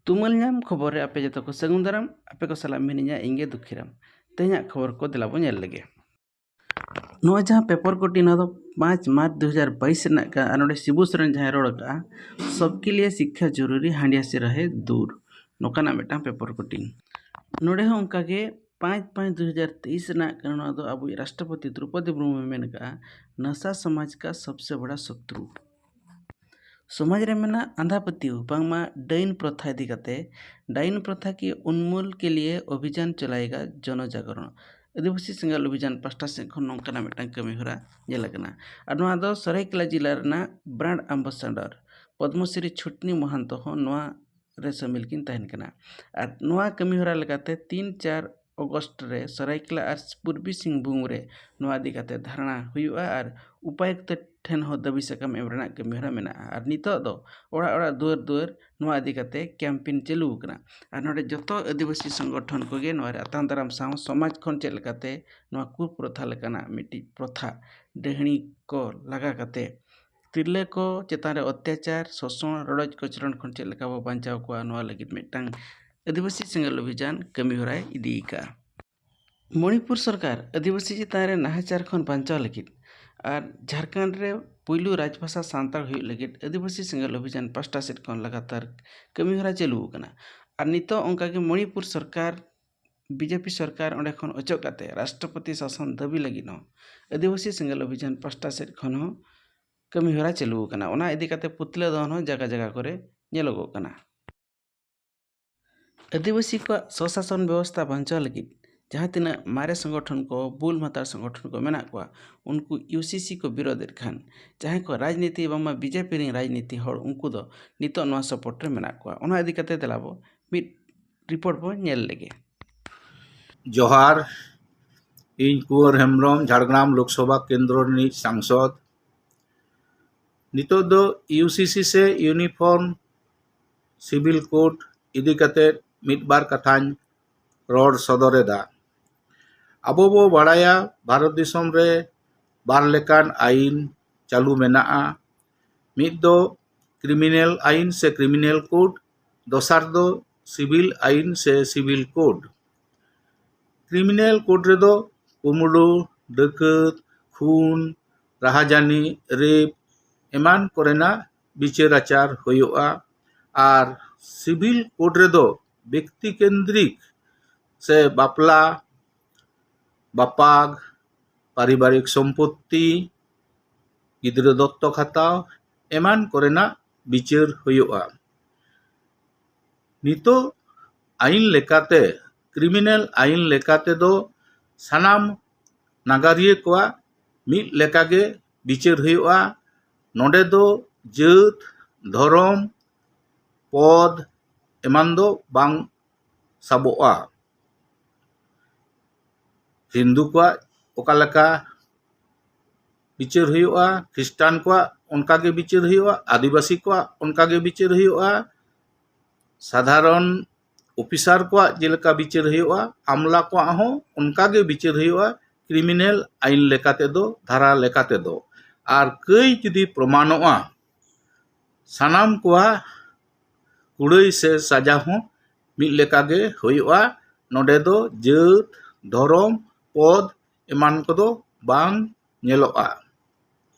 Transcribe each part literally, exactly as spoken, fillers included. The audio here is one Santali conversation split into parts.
ᱛᱩᱢᱟᱹᱞ ᱧᱟᱢ ᱠᱷᱚᱵᱚᱨ ᱨᱮ ᱟᱯᱮ ᱡᱚᱛᱚ ᱠᱚ ᱥᱟᱹᱜᱩᱱ ᱫᱟᱨᱟᱢ᱾ ᱟᱯᱮ ᱠᱚ ᱥᱟᱞᱟᱜ ᱢᱤᱱᱟᱹᱧᱟ ᱤᱧ ᱜᱮ ᱫᱩᱠᱷᱤᱨᱟᱢ᱾ ᱛᱮᱦᱮᱧᱟᱜ ᱠᱷᱚᱵᱚᱨ ᱠᱚ ᱫᱮᱞᱟ ᱵᱚ ᱧᱮᱞ ᱞᱮᱜᱮ᱾ ᱱᱚᱣᱟ ᱡᱟᱦᱟᱸ ᱯᱮᱯᱟᱨ ᱠᱚᱴᱤ, ᱱᱚᱣᱟ ᱫᱚ ᱯᱟᱸᱪ ᱢᱟᱨᱪ ᱫᱩ ᱦᱟᱡᱟᱨ ᱵᱟᱭᱤᱥ ᱨᱮᱱᱟᱜ ᱠᱟᱱᱟ᱾ ᱟᱨ ᱱᱚᱰᱮ ᱥᱤᱵᱩ ᱥᱚᱨᱮᱱ ᱡᱟᱦᱟᱸᱭ ᱨᱚᱲ ᱟᱠᱟᱫᱼᱟ, "ᱥᱚᱵᱠᱮ ᱞᱤᱭᱮ ᱥᱤᱠᱠᱷᱟ ᱡᱚᱨᱩᱨᱤ, ᱦᱟᱸᱰᱤᱭᱟ ᱥᱮ ᱨᱚᱦᱮ ᱫᱩᱨ", ᱱᱚᱝᱠᱟᱱᱟᱜ ᱢᱤᱫᱴᱟᱝ ᱯᱮᱯᱟᱨ ᱠᱚᱴᱤᱝ᱾ ᱱᱚᱰᱮ ᱦᱚᱸ ᱚᱱᱠᱟᱜᱮ ᱯᱟᱸᱪ ᱯᱟᱸᱪ ᱫᱩ ᱦᱟᱡᱟᱨ ᱛᱮᱭᱤᱥ ᱨᱮᱱᱟᱜ ᱠᱟᱱᱟ᱾ ᱱᱚᱣᱟ ᱫᱚ ᱟᱵᱚᱭᱤᱡ ᱨᱟᱥᱴᱨᱚᱯᱚᱛᱤ ᱫᱨᱚᱯᱚᱫᱤ ᱢᱩᱨᱢᱩᱭ ᱢᱮᱱ ᱟᱠᱟᱫᱼᱟ, "ᱱᱟᱥᱟ ᱥᱚᱢᱟᱡᱽ ᱠᱟ ᱥᱚᱵᱥᱮ ᱵᱚᱲᱟ ᱥᱚᱛᱨᱩ᱾" ᱥᱚᱢᱟᱡᱽ ᱨᱮ ᱢᱮᱱᱟᱜ ᱟᱸᱫᱷᱟ ᱯᱟᱹᱛᱭᱟᱹᱣ, ᱵᱟᱝᱢᱟ ᱰᱟᱹᱭᱤᱱ ᱯᱨᱚᱛᱷᱟ ᱤᱫᱤ ᱠᱟᱛᱮ, "ᱰᱟᱭᱤᱱ ᱯᱨᱚᱛᱷᱟ ᱠᱤ ᱩᱱᱢᱩᱞ ᱠᱮ ᱞᱤᱭᱮ ᱚᱵᱷᱤᱡᱟᱱ ᱪᱚᱞᱟᱭᱮᱜᱟ ᱡᱚᱱᱚ ᱡᱟᱜᱚᱨᱚᱱ", ᱟᱹᱫᱤᱵᱟᱹᱥᱤ ᱥᱮᱸᱜᱮᱞ ᱚᱵᱷᱤᱡᱟᱱ ᱯᱟᱦᱴᱟ ᱥᱮᱫ ᱠᱷᱚᱱ ᱱᱚᱝᱠᱟᱱᱟᱜ ᱢᱤᱫᱴᱟᱝ ᱠᱟᱹᱢᱤ ᱦᱚᱨᱟ ᱧᱮᱞ ᱟᱠᱟᱱᱟ᱾ ᱟᱨ ᱱᱚᱣᱟ ᱫᱚ ᱥᱚᱨᱟᱭᱠᱮᱞᱟ ᱡᱮᱞᱟ ᱨᱮᱱᱟᱜ ᱵᱨᱟᱱᱰ ᱟᱢᱵᱟᱥᱟᱰᱚᱨ ᱯᱚᱫᱢᱚᱥᱨᱤ ᱪᱷᱩᱴᱱᱤ ᱢᱚᱦᱟᱱᱛᱚ ᱦᱚᱸ ᱱᱚᱣᱟ ᱨᱮ ᱥᱟᱹᱢᱤᱞ ᱠᱤᱱ ᱛᱟᱦᱮᱱ ᱠᱟᱱᱟ᱾ ᱟᱨ ᱱᱚᱣᱟ ᱠᱟᱹᱢᱤ ᱦᱚᱨᱟ ᱞᱮᱠᱟᱛᱮ ᱛᱤᱱ ᱪᱟᱨ ᱚᱜᱚᱥᱴ ᱨᱮ ᱥᱚᱨᱟᱭᱠᱮᱞᱟ ᱟᱨ ᱯᱩᱨᱵᱤ ᱥᱤᱝᱵᱷᱩᱢ ᱨᱮ ᱱᱚᱣᱟ ᱤᱫᱤ ᱠᱟᱛᱮ ᱫᱷᱟᱨᱱᱟ ᱦᱩᱭᱩᱜᱼᱟ ᱟᱨ ᱩᱯᱟᱭᱩᱠᱛᱚ ᱴᱷᱮᱱ ᱦᱚᱸ ᱫᱟᱹᱵᱤ ᱥᱟᱠᱟᱢ ᱮᱢ ᱨᱮᱱᱟᱜ ᱠᱟᱹᱢᱤ ᱦᱚᱨᱟ ᱢᱮᱱᱟᱜᱼᱟ᱾ ᱟᱨ ᱱᱤᱛᱚᱜ ᱫᱚ ᱚᱲᱟᱜ ᱚᱲᱟᱜ, ᱫᱩᱣᱟᱹᱨ ᱫᱩᱣᱟᱹᱨ ᱱᱚᱣᱟ ᱤᱫᱤ ᱠᱟᱛᱮ ᱠᱮᱢᱯᱮᱱ ᱪᱟᱹᱞᱩ ᱟᱠᱟᱱᱟ᱾ ᱟᱨ ᱱᱚᱰᱮ ᱡᱚᱛᱚ ᱟᱹᱫᱤᱵᱟᱹᱥᱤ ᱥᱚᱝᱜᱚᱴᱷᱚᱱ ᱠᱚᱜᱮ ᱱᱚᱣᱟ ᱨᱮ ᱟᱛᱟᱝ ᱫᱟᱨᱟᱢ ᱥᱟᱶ ᱥᱚᱢᱟᱡᱽ ᱠᱷᱚᱱ ᱪᱮᱫ ᱞᱮᱠᱟᱛᱮ ᱱᱚᱣᱟ ᱠᱩᱯᱨᱚᱛᱷᱟ ᱞᱮᱠᱟᱱᱟᱜ ᱢᱤᱫᱴᱤᱡ ᱯᱨᱚᱛᱷᱟ ᱰᱟᱹᱦᱲᱤ ᱠᱚ ᱞᱟᱜᱟ ᱠᱟᱛᱮ ᱛᱤᱨᱞᱟᱹ ᱠᱚ ᱪᱮᱛᱟᱱ ᱨᱮ ᱚᱛᱛᱟᱪᱟᱨ, ᱥᱳᱥᱚᱱ, ᱨᱚᱰᱚᱡ ᱠᱚᱪᱞᱚᱱ ᱠᱷᱚᱱ ᱪᱮᱫ ᱞᱮᱠᱟ ᱵᱚ ᱵᱟᱧᱪᱟᱣ ᱠᱚᱣᱟ, ᱱᱚᱣᱟ ᱞᱟᱹᱜᱤᱫ ᱢᱤᱫᱴᱟᱝ ᱟᱹᱫᱤᱵᱟᱹᱥᱤ ᱥᱮᱸᱜᱮᱞ ᱚᱵᱷᱤᱡᱟᱱ ᱠᱟᱹᱢᱤ ᱦᱚᱨᱟᱭ ᱤᱫᱤ ᱟᱠᱟᱫᱼᱟ᱾ ᱢᱚᱬᱤᱯᱩᱨ ᱥᱚᱨᱠᱟᱨ ᱟᱹᱫᱤᱵᱟᱹᱥᱤ ᱪᱮᱛᱟᱱ ᱨᱮ ᱱᱟᱦᱟᱪᱟᱨ ᱠᱷᱚᱱ ᱵᱟᱧᱪᱟᱣ ᱞᱟᱹᱜᱤᱫ ᱟᱨ ᱡᱷᱟᱲᱠᱷᱚᱸᱰ ᱨᱮ ᱯᱩᱭᱞᱩ ᱨᱟᱡᱽᱵᱷᱟᱥᱟ ᱥᱟᱱᱛᱟᱲ ᱦᱩᱭᱩᱜ ᱞᱟᱹᱜᱤᱫ ᱟᱹᱫᱤᱵᱟᱹᱥᱤ ᱥᱮᱸᱜᱮᱞ ᱚᱵᱷᱤᱡᱟᱱ ᱯᱟᱦᱴᱟ ᱥᱮᱫ ᱠᱷᱚᱱ ᱞᱟᱜᱟᱛᱟᱨ ᱠᱟᱹᱢᱤ ᱦᱚᱨᱟ ᱪᱟᱹᱞᱩ ᱟᱠᱟᱱᱟ᱾ ᱟᱨ ᱱᱤᱛᱚᱜ ᱚᱱᱠᱟᱜᱮ ᱢᱚᱬᱤᱯᱩᱨ ᱥᱚᱨᱠᱟᱨ, ᱵᱤᱡᱮᱯᱤ ᱥᱚᱨᱠᱟᱨ ᱚᱸᱰᱮ ᱠᱷᱚᱱ ᱚᱪᱚᱜ ᱠᱟᱛᱮ ᱨᱟᱥᱴᱨᱚᱯᱚᱛᱤ ᱥᱟᱥᱚᱱ ᱫᱟᱹᱵᱤ ᱞᱟᱹᱜᱤᱫ ᱦᱚᱸ ᱟᱹᱫᱤᱵᱟᱹᱥᱤ ᱥᱮᱸᱜᱮᱞ ᱚᱵᱷᱤᱡᱟᱱ ᱯᱟᱦᱴᱟ ᱥᱮᱫ ᱠᱷᱚᱱ ᱦᱚᱸ ᱠᱟᱹᱢᱤ ᱦᱚᱨᱟ ᱪᱟᱹᱞᱩ ᱟᱠᱟᱱᱟ᱾ ᱚᱱᱟ ᱤᱫᱤ ᱠᱟᱛᱮ ᱯᱩᱛᱞᱟᱹ ᱫᱚᱦᱚᱱ ᱦᱚᱸ ᱡᱟᱭᱜᱟ ᱡᱟᱭᱜᱟ ᱠᱚᱨᱮ ᱧᱮᱞᱚᱜᱚᱜ ᱠᱟᱱᱟ᱾ ᱟᱹᱫᱤᱵᱟᱹᱥᱤ ᱠᱚᱣᱟᱜ ᱥᱚᱥᱟᱥᱚᱱ ᱵᱮᱵᱚᱥᱛᱷᱟ ᱵᱟᱧᱪᱟᱣ ᱞᱟᱹᱜᱤᱫ ᱡᱟᱦᱟᱸ ᱛᱤᱱᱟᱹᱜ ᱢᱟᱨᱮ ᱥᱚᱝᱜᱚᱴᱷᱚᱱ ᱠᱚ, ᱵᱩᱞ ᱢᱟᱛᱟᱨ ᱥᱚᱝᱜᱚᱴᱷᱚᱱ ᱠᱚ ᱢᱮᱱᱟᱜ ᱠᱚᱣᱟ, ᱩᱱᱠᱩ ᱤᱭᱩᱥᱤᱥᱤ ᱠᱚ ᱵᱤᱨᱳᱫᱮᱫ ᱠᱷᱟᱱ, ᱡᱟᱦᱟᱸᱭ ᱠᱚ ᱨᱟᱡᱽᱱᱤᱛᱤ ᱵᱟᱝᱢᱟ ᱵᱤᱡᱮᱯᱤ ᱨᱮᱱ ᱨᱟᱡᱽᱱᱤᱛᱤ ᱦᱚᱲ, ᱩᱱᱠᱩ ᱫᱚ ᱱᱤᱛᱚᱜ ᱱᱚᱣᱟ ᱥᱟᱯᱳᱨᱴ ᱨᱮ ᱢᱮᱱᱟᱜ ᱠᱚᱣᱟ᱾ ᱚᱱᱟ ᱤᱫᱤ ᱠᱟᱛᱮ ᱫᱮᱞᱟ ᱵᱚ ᱢᱤᱫ ᱨᱤᱯᱳᱨᱴ ᱵᱚ ᱧᱮᱞ ᱞᱮᱜᱮ᱾ ᱡᱚᱦᱟᱨ, ᱤᱧ ᱠᱩᱸᱣᱟᱨ ᱦᱮᱢᱵᱨᱚᱢ, ᱡᱷᱟᱲᱜᱨᱟᱢ ᱞᱳᱠᱥᱚᱵᱷᱟ ᱠᱮᱱᱫᱨᱚ ᱨᱤᱱᱤᱡ ᱥᱟᱝᱥᱚᱫ᱾ ᱱᱤᱛᱚᱜ ᱫᱚ ᱤᱭᱩᱥᱤᱥᱤ ᱥᱮ ᱤᱭᱩᱱᱤᱯᱷᱚᱨᱢ ᱥᱤᱵᱤᱞ ᱠᱳᱰ ᱤᱫᱤ ᱠᱟᱛᱮ ᱢᱤᱫ ᱵᱟᱨ ᱠᱟᱛᱷᱟᱧ ᱨᱚᱲ ᱥᱚᱫᱚᱨ ᱮᱫᱟ᱾ ᱟᱵᱚ ᱵᱚ ᱵᱟᱲᱟᱭᱟ, ᱵᱷᱟᱨᱚᱛ ᱫᱤᱥᱚᱢ ᱨᱮ ᱵᱟᱨ ᱞᱮᱠᱟᱱ ᱟᱹᱭᱤᱱ ᱪᱟᱹᱞᱩ ᱢᱮᱱᱟᱜᱼᱟ᱾ ᱢᱤᱫ ᱫᱚ ᱠᱨᱤᱢᱤᱱᱟᱞ ᱟᱹᱭᱤᱱ ᱥᱮ ᱠᱨᱤᱢᱤᱱᱟᱞ ᱠᱳᱰ, ᱫᱚᱥᱟᱨ ᱫᱚ ᱥᱤᱵᱤᱞ ᱟᱹᱭᱤᱱ ᱥᱮ ᱥᱤᱵᱤᱞ ᱠᱳᱰ᱾ ᱠᱨᱤᱢᱤᱱᱟᱞ ᱠᱳᱰ ᱨᱮᱫᱚ ᱠᱩᱢᱲᱩ, ᱰᱟᱹᱠᱟᱹᱛ, ᱠᱷᱩᱱ, ᱨᱟᱦᱟᱡᱟᱹᱱᱤ, ᱨᱮᱯ ᱮᱢᱟᱱ ᱠᱚᱨᱮᱱᱟᱜ ᱵᱤᱪᱟᱹᱨ ᱟᱪᱟᱨ ᱦᱩᱭᱩᱜᱼᱟ᱾ ᱟᱨ ᱥᱤᱵᱤᱞ ᱠᱳᱰ ᱨᱮᱫᱚ ᱵᱮᱠᱛᱤ ᱠᱮᱱᱫᱨᱤᱠ ᱥᱮ ᱵᱟᱯᱞᱟ, ᱵᱟᱯᱟᱜ, ᱯᱟᱨᱤᱵᱟᱨᱤᱠ ᱥᱚᱢᱯᱚᱛᱛᱤ, ᱜᱤᱫᱽᱨᱟᱹ ᱫᱚᱛᱛᱚᱠ ᱦᱟᱛᱟᱣ ᱮᱢᱟᱱ ᱠᱚᱨᱮᱱᱟᱜ ᱵᱤᱪᱟᱹᱨ ᱦᱩᱭᱩᱜᱼᱟ᱾ ᱱᱤᱛᱚᱜ ᱟᱹᱭᱤᱱ ᱞᱮᱠᱟᱛᱮ, ᱠᱨᱤᱢᱤᱱᱟᱞ ᱟᱹᱭᱤᱱ ᱞᱮᱠᱟᱛᱮ ᱫᱚ ᱥᱟᱱᱟᱢ ᱱᱟᱜᱟᱨᱤᱭᱟᱹ ᱠᱚᱣᱟᱜ ᱢᱤᱫ ᱞᱮᱠᱟᱜᱮ ᱵᱤᱪᱟᱹᱨ ᱦᱩᱭᱩᱜᱼᱟ᱾ ᱱᱚᱰᱮ ᱫᱚ ᱡᱟᱹᱛ, ᱫᱷᱚᱨᱚᱢ, ᱯᱚᱫᱽ ᱮᱢᱟᱱ ᱫᱚ ᱵᱟᱝ ᱥᱟᱵᱚᱜᱼᱟ᱾ ᱦᱤᱱᱫᱩ ᱠᱚᱣᱟᱜ ᱚᱠᱟ ᱞᱮᱠᱟ ᱵᱤᱪᱟᱹᱨ ᱦᱩᱭᱩᱜᱼᱟ, ᱠᱷᱨᱤᱥᱴᱟᱱ ᱠᱚᱣᱟᱜ ᱚᱱᱠᱟ ᱜᱮ ᱵᱤᱪᱟᱹᱨ ᱦᱩᱭᱩᱜᱼᱟ, ᱟᱹᱫᱤᱵᱟᱹᱥᱤ ᱠᱚᱣᱟᱜ ᱚᱱᱠᱟ ᱜᱮ ᱵᱤᱪᱟᱹᱨ ᱦᱩᱭᱩᱜᱼᱟ, ᱥᱟᱫᱷᱟᱨᱚᱱ ᱚᱯᱷᱤᱥᱟᱨ ᱠᱚᱣᱟᱜ ᱡᱮᱞᱮᱠᱟ ᱵᱤᱪᱟᱹᱨ ᱦᱩᱭᱩᱜᱼᱟ, ᱟᱢᱞᱟ ᱠᱚᱣᱟᱜ ᱦᱚᱸ ᱚᱱᱠᱟ ᱜᱮ ᱵᱤᱪᱟᱹᱨ ᱦᱩᱭᱩᱜᱼᱟ, ᱠᱨᱤᱢᱤᱱᱟᱞ ᱟᱹᱭᱤᱱ ᱞᱮᱠᱟ ᱛᱮᱫᱚ, ᱫᱷᱟᱨᱟ ᱞᱮᱠᱟ ᱛᱮᱫᱚ᱾ ᱟᱨ ᱠᱟᱹᱭ ᱡᱩᱫᱤ ᱯᱨᱚᱢᱟᱱᱚᱜᱼᱟ, ᱥᱟᱱᱟᱢ ᱠᱚᱣᱟᱜ ᱠᱩᱲᱟᱹᱭ ᱥᱮ ᱥᱟᱡᱟ ᱦᱚᱸ ᱢᱤᱫ ᱞᱮᱠᱟ ᱜᱮ ᱦᱩᱭᱩᱜᱼᱟ᱾ ᱱᱚᱰᱮ ᱫᱚ ᱡᱟᱹᱛ, ᱫᱷᱚᱨᱚᱢ, ᱯᱚᱫᱽ ᱮᱢᱟᱱ ᱠᱚᱫᱚ ᱵᱟᱝ ᱧᱮᱞᱚᱜᱼᱟ᱾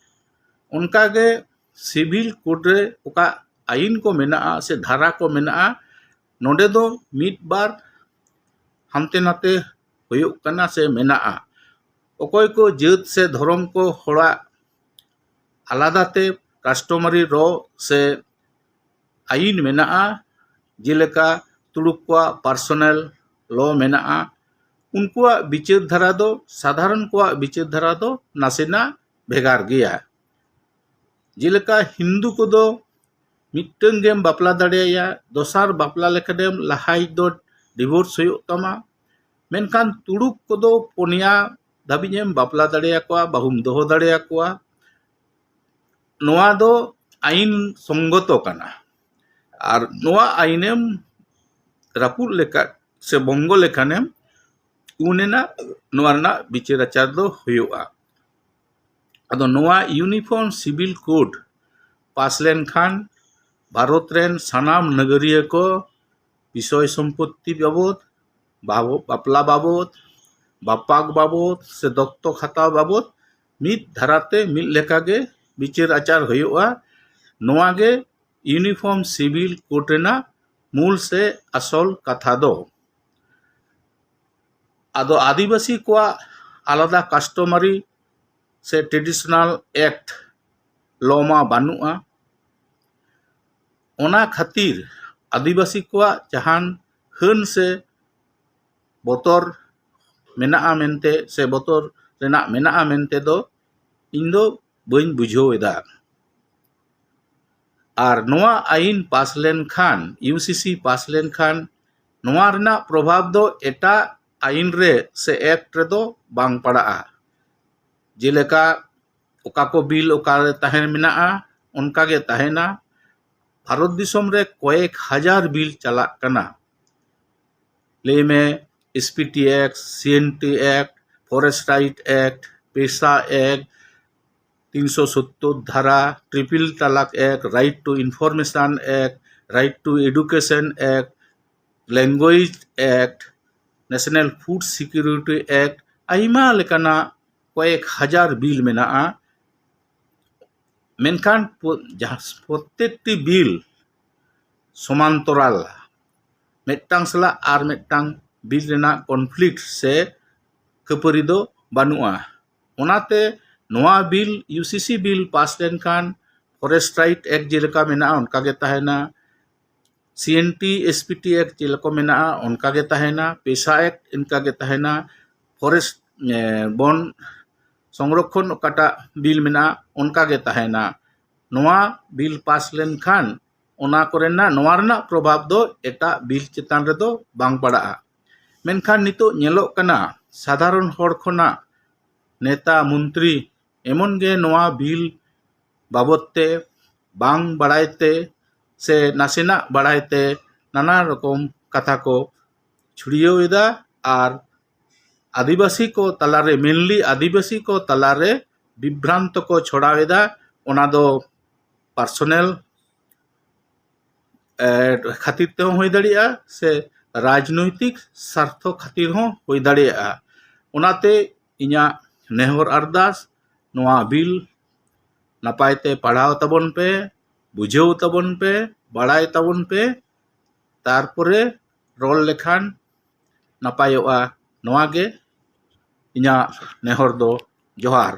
ᱚᱱᱠᱟᱜᱮ ᱥᱤᱵᱤᱞ ᱠᱳᱰ ᱨᱮ ᱚᱠᱟ ᱟᱹᱭᱤᱱ ᱠᱚ ᱢᱮᱱᱟᱜᱼᱟ ᱥᱮ ᱫᱷᱟᱨᱟ ᱠᱚ ᱢᱮᱱᱟᱜᱼᱟ, ᱱᱚᱰᱮ ᱫᱚ ᱢᱤᱫ ᱵᱟᱨ ᱦᱟᱱᱛᱮ ᱱᱟᱛᱮ ᱦᱩᱭᱩᱜ ᱠᱟᱱᱟ ᱥᱮ ᱢᱮᱱᱟᱜᱼᱟ᱾ ᱚᱠᱚᱭ ᱠᱚ ᱡᱟᱹᱛ ᱥᱮ ᱫᱷᱚᱨᱚᱢ ᱠᱚ ᱦᱚᱲᱟᱜ ᱟᱞᱟᱫᱟ ᱛᱮ customary law ᱥᱮ ᱟᱹᱭᱤᱱ ᱢᱮᱱᱟᱜᱼᱟ, ᱡᱮᱞᱮᱠᱟ ᱛᱩᱲᱩᱠ ᱠᱚᱣᱟᱜ personal law ᱢᱮᱱᱟᱜᱼᱟ, ᱩᱱᱠᱩᱣᱟᱜ ᱵᱤᱪᱟᱹᱨ ᱫᱷᱟᱨᱟ ᱫᱚ ᱥᱟᱫᱷᱟᱨᱚᱱ ᱠᱚᱣᱟᱜ ᱵᱤᱪᱟᱹᱨ ᱫᱷᱟᱨᱟ ᱫᱚ ᱱᱟᱥᱮᱱᱟᱜ ᱵᱷᱮᱜᱟᱨ ᱜᱮᱭᱟ᱾ ᱡᱮᱞᱮᱠᱟ ᱦᱤᱱᱫᱩ ᱠᱚᱫᱚ ᱢᱤᱫᱴᱟᱹᱝ ᱜᱮᱢ ᱵᱟᱯᱞᱟ ᱫᱟᱲᱮᱭᱟᱭᱟ, ᱫᱚᱥᱟᱨ ᱵᱟᱯᱞᱟ ᱞᱮᱠᱷᱟᱱᱮᱢ ᱞᱟᱦᱟᱭᱤᱡ ᱫᱚ divorce ᱦᱩᱭᱩᱜ ᱛᱟᱢᱟ᱾ ᱢᱮᱱᱠᱷᱟᱱ ᱛᱩᱲᱩᱠ ᱠᱚᱫᱚ ᱯᱩᱱᱭᱟ ᱫᱷᱟᱹᱵᱤᱡ ᱮᱢ ᱵᱟᱯᱞᱟ ᱫᱟᱲᱮᱭᱟᱠᱚᱣᱟ, ᱵᱟᱹᱦᱩᱢ ᱫᱚᱦᱚ ᱫᱟᱲᱮᱭᱟᱠᱚᱣᱟ᱾ ᱱᱚᱣᱟ ᱫᱚ ᱟᱹᱭᱤᱱ ᱥᱚᱝᱜᱚᱛᱚ ᱠᱟᱱᱟ᱾ ᱟᱨ ᱱᱚᱣᱟ ᱟᱹᱭᱤᱱᱮᱢ ᱨᱟᱹᱯᱩᱫ ᱞᱮᱠᱷᱟᱱ ᱥᱮ ᱵᱚᱝᱜᱚ ᱞᱮᱠᱷᱟᱱᱮᱢ, ᱩᱱᱮᱱᱟᱜ ᱱᱚᱣᱟ ᱨᱮᱱᱟᱜ ᱵᱤᱪᱟᱹᱨ ᱟᱪᱟᱨ ᱫᱚ ᱦᱩᱭᱩᱜᱼᱟ᱾ ᱟᱫᱚ ᱱᱚᱣᱟ Uniform Civil Code ᱯᱟᱥ ᱞᱮᱱᱠᱷᱟᱱ ᱵᱷᱟᱨᱚᱛ ᱨᱮᱱ ᱥᱟᱱᱟᱢ ᱱᱟᱜᱟᱨᱤᱭᱟᱹ ᱠᱚ ᱵᱤᱥᱚᱭ ᱥᱚᱢᱯᱚᱛᱛᱤ ᱵᱟᱵᱚᱫ, ᱵᱟᱵᱚ-, ᱵᱟᱯᱞᱟ ᱵᱟᱵᱚᱫ, ᱵᱟᱯᱟᱠ ᱵᱟᱵᱚᱫ ᱥᱮ ᱫᱚᱛᱛᱚᱠ ᱦᱟᱛᱟᱣ ᱵᱟᱵᱚᱫ ᱢᱤᱫ ᱫᱷᱟᱨᱟᱛᱮ ᱢᱤᱫ ᱞᱮᱠᱟᱜᱮ ᱵᱤᱪᱟᱹᱨ ᱟᱪᱟᱨ ᱦᱩᱭᱩᱜᱼᱟ᱾ ᱱᱚᱣᱟ ᱜᱮ ᱤᱭᱩᱱᱤᱯᱷᱚᱨᱢ ᱥᱤᱵᱤᱞ ᱠᱳᱰ ᱨᱮᱱᱟᱜ ᱢᱩᱞ ᱥᱮ ᱟᱥᱚᱞ ᱠᱟᱛᱷᱟ ᱫᱚ᱾ ᱟᱫᱚ ᱟᱹᱫᱤᱵᱟᱹᱥᱤ ᱠᱚᱣᱟᱜ ᱟᱞᱟᱫᱟ ᱠᱟᱥᱴᱚᱢᱟᱨᱤ ᱥᱮ ᱴᱨᱮᱰᱤᱥᱚᱱᱟᱞ ᱮᱠᱴ ᱞᱚ ᱢᱟ ᱵᱟᱹᱱᱩᱜᱼᱟ᱾ ᱚᱱᱟ ᱠᱷᱟᱹᱛᱤᱨ ᱟᱹᱫᱤᱵᱟᱹᱥᱤ ᱠᱚᱣᱟᱜ ᱡᱟᱦᱟᱱ ᱦᱟᱹᱱ ᱥᱮ ᱵᱚᱛᱚᱨ ᱢᱮᱱᱟᱜᱼᱟ ᱢᱮᱱᱛᱮ ᱥᱮ ᱵᱚᱛᱚᱨ ᱨᱮᱱᱟᱜ ᱢᱮᱱᱟᱜᱼᱟ ᱢᱮᱱᱛᱮ ᱫᱚ ᱤᱧ ᱫᱚ ᱵᱟᱹᱧ ᱵᱩᱡᱷᱟᱹᱣ ᱮᱫᱟ᱾ ᱟᱨ ᱱᱚᱣᱟ ᱟᱹᱭᱤᱱ ᱯᱟᱥ ᱞᱮᱱᱠᱷᱟᱱ, ᱤᱭᱩᱥᱤᱥᱤ ᱯᱟᱥ ᱞᱮᱱᱠᱷᱟᱱ, ᱱᱚᱣᱟ ᱨᱮᱱᱟᱜ ᱯᱨᱚᱵᱷᱟᱵᱽ ᱫᱚ ᱮᱴᱟᱜ ᱟᱹᱭᱤᱱ ᱨᱮ ᱥᱮ ᱮᱠᱴ ᱨᱮᱫᱚ ᱵᱟᱝ ᱯᱟᱲᱟᱜᱼᱟ᱾ ᱡᱮᱞᱮᱠᱟ ᱚᱠᱟ ᱠᱚ ᱵᱤᱞ ᱚᱠᱟᱨᱮ ᱛᱟᱦᱮᱸ ᱢᱮᱱᱟᱜᱼᱟ, ᱚᱱᱠᱟ ᱜᱮ ᱛᱟᱦᱮᱱᱟ᱾ ᱵᱷᱟᱨᱚᱛ ᱫᱤᱥᱚᱢ ᱨᱮ ᱠᱚᱭᱮᱠ ᱦᱟᱡᱟᱨ ᱵᱤᱞ ᱪᱟᱞᱟᱜ ᱠᱟᱱᱟ᱾ ᱞᱟᱹᱭ ᱢᱮ, SPT act, CNT act, forest right act, PESA act, ᱛᱤᱱᱥᱚ ᱥᱚᱛᱛᱚᱨ ᱫᱷᱟᱨᱟ, ᱴᱨᱤᱯᱤᱞ ᱛᱟᱞᱟᱠ act, right to information act, right to education act, language act, national food security act, ᱟᱭᱢᱟ ᱞᱮᱠᱟᱱᱟᱜ ᱠᱚᱭᱮᱠ ᱦᱟᱡᱟᱨ ᱵᱤᱞ ᱢᱮᱱᱟᱜᱼᱟ᱾ ᱢᱮᱱᱠᱷᱟᱱ ᱯᱚ-, ᱡᱟᱦᱟᱸ ᱯᱨᱚᱛᱛᱮᱠᱴᱤ ᱵᱤᱞ ᱥᱚᱢᱟᱱᱛᱚᱨᱟᱞ, ᱢᱤᱫᱴᱟᱝ ᱥᱟᱞᱟᱜ ᱟᱨ ᱢᱤᱫᱴᱟᱝ ᱵᱤᱞ ᱨᱮᱱᱟᱜ ᱠᱚᱱᱯᱷᱞᱤᱠᱴ ᱥᱮ ᱠᱷᱟᱹᱯᱟᱹᱨᱤ ᱫᱚ ᱵᱟᱹᱱᱩᱜᱼᱟ᱾ ᱚᱱᱟᱛᱮ ᱱᱚᱣᱟ ᱵᱤᱞ, ᱤᱭᱩᱥᱤᱥᱤ ᱵᱤᱞ ᱯᱟᱥ ᱞᱮᱱᱠᱷᱟᱱ ᱯᱷᱚᱨᱮᱥᱴ ᱨᱟᱭᱤᱴ ᱮᱠᱴ ᱡᱮᱞᱮᱠᱟ ᱢᱮᱱᱟᱜᱼᱟ, ᱚᱱᱠᱟ ᱜᱮ ᱛᱟᱦᱮᱱᱟ᱾ ᱥᱤᱮᱱᱴᱤ, ᱮᱥᱯᱤᱴᱤ ᱮᱠᱴ ᱪᱮᱫ ᱞᱮᱠᱟ ᱢᱮᱱᱟᱜᱼᱟ, ᱚᱱᱠᱟ ᱜᱮ ᱛᱟᱦᱮᱱᱟ᱾ ᱯᱮᱥᱟ ᱮᱠᱴ ᱤᱱᱠᱟ ᱜᱮ ᱛᱟᱦᱮᱱᱟ᱾ ᱯᱷᱚᱨᱮᱥᱴ, ᱮ, ᱵᱚᱱ ᱥᱚᱝᱨᱚᱠᱷᱚᱱ ᱚᱠᱟᱴᱟᱜ ᱵᱤᱞ ᱢᱮᱱᱟᱜᱼᱟ, ᱚᱱᱠᱟ ᱜᱮ ᱛᱟᱦᱮᱱᱟ᱾ ᱱᱚᱣᱟ ᱵᱤᱞ ᱯᱟᱥ ᱞᱮᱱᱠᱷᱟᱱ ᱚᱱᱟ ᱠᱚᱨᱮᱱᱟᱜ, ᱱᱚᱣᱟ ᱨᱮᱱᱟᱜ ᱯᱨᱚᱵᱷᱟᱵᱽ ᱫᱚ ᱮᱴᱟᱜ ᱵᱤᱞ ᱪᱮᱛᱟᱱ ᱨᱮᱫᱚ ᱵᱟᱝ ᱯᱟᱲᱟᱜᱼᱟ᱾ ᱢᱮᱱᱠᱷᱟᱱ ᱱᱤᱛᱚᱜ ᱧᱮᱞᱚᱜ ᱠᱟᱱᱟ, ᱥᱟᱫᱷᱟᱨᱚᱱ ᱦᱚᱲ ᱠᱷᱚᱱᱟᱜ ᱱᱮᱛᱟ, ᱢᱚᱱᱛᱨᱤ, ᱮᱢᱚᱱ ᱜᱮ ᱱᱚᱣᱟ ᱵᱤᱞ ᱵᱟᱵᱚᱫ ᱛᱮ ᱵᱟᱝ ᱵᱟᱲᱟᱭ ᱛᱮ ᱥᱮ ᱱᱟᱥᱮᱱᱟᱜ ᱵᱟᱲᱟᱭ ᱛᱮ ᱱᱟᱱᱟ ᱨᱚᱠᱚᱢ ᱠᱟᱛᱷᱟ ᱠᱚ ᱪᱷᱩᱲᱭᱟᱹᱣ ᱮᱫᱟ ᱟᱨ ᱟᱹᱫᱤᱵᱟᱹᱥᱤ ᱠᱚ ᱛᱟᱞᱟᱨᱮ, ᱢᱮᱱᱞᱤ ᱟᱹᱫᱤᱵᱟᱹᱥᱤ ᱠᱚ ᱛᱟᱞᱟᱨᱮ ᱵᱤᱵᱷᱨᱟᱱᱛᱚ ᱠᱚ ᱪᱷᱚᱲᱟᱣ ᱮᱫᱟ᱾ ᱚᱱᱟ ᱫᱚ ᱯᱟᱨᱥᱚᱱᱟᱞ ᱮ, ᱠᱷᱟᱹᱛᱤᱨ ᱛᱮᱦᱚᱸ ᱦᱩᱭ ᱫᱟᱲᱮᱭᱟᱜᱼᱟ, ᱥᱮ ᱨᱟᱡᱽᱱᱳᱭᱛᱤᱠ ᱥᱟᱨᱛᱷᱚ ᱠᱷᱟᱹᱛᱤᱨ ᱦᱚᱸ ᱦᱩᱭ ᱫᱟᱲᱮᱭᱟᱜᱼᱟ᱾ ᱚᱱᱟᱛᱮ ᱤᱧᱟᱹᱜ ᱱᱮᱦᱚᱨ ᱟᱨᱫᱟᱥ, ᱱᱚᱣᱟ ᱵᱤᱞ ᱱᱟᱯᱟᱭ ᱛᱮ ᱯᱟᱲᱦᱟᱣ ᱛᱟᱵᱚᱱ ᱯᱮ, ᱵᱩᱡᱷᱟᱹᱣ ᱛᱟᱵᱚᱱ ᱯᱮ, ᱵᱟᱲᱟᱭ ᱛᱟᱵᱚᱱ ᱯᱮ, ᱛᱟᱨᱯᱚᱨᱮ ᱨᱚᱲ ᱞᱮᱠᱷᱟᱱ ᱱᱟᱯᱟᱭᱚᱜᱼᱟ᱾ ᱱᱚᱣᱟ ᱜᱮ ᱤᱧᱟᱹᱜ ᱱᱮᱦᱚᱨ ᱫᱚ᱾ ᱡᱚᱦᱟᱨ᱾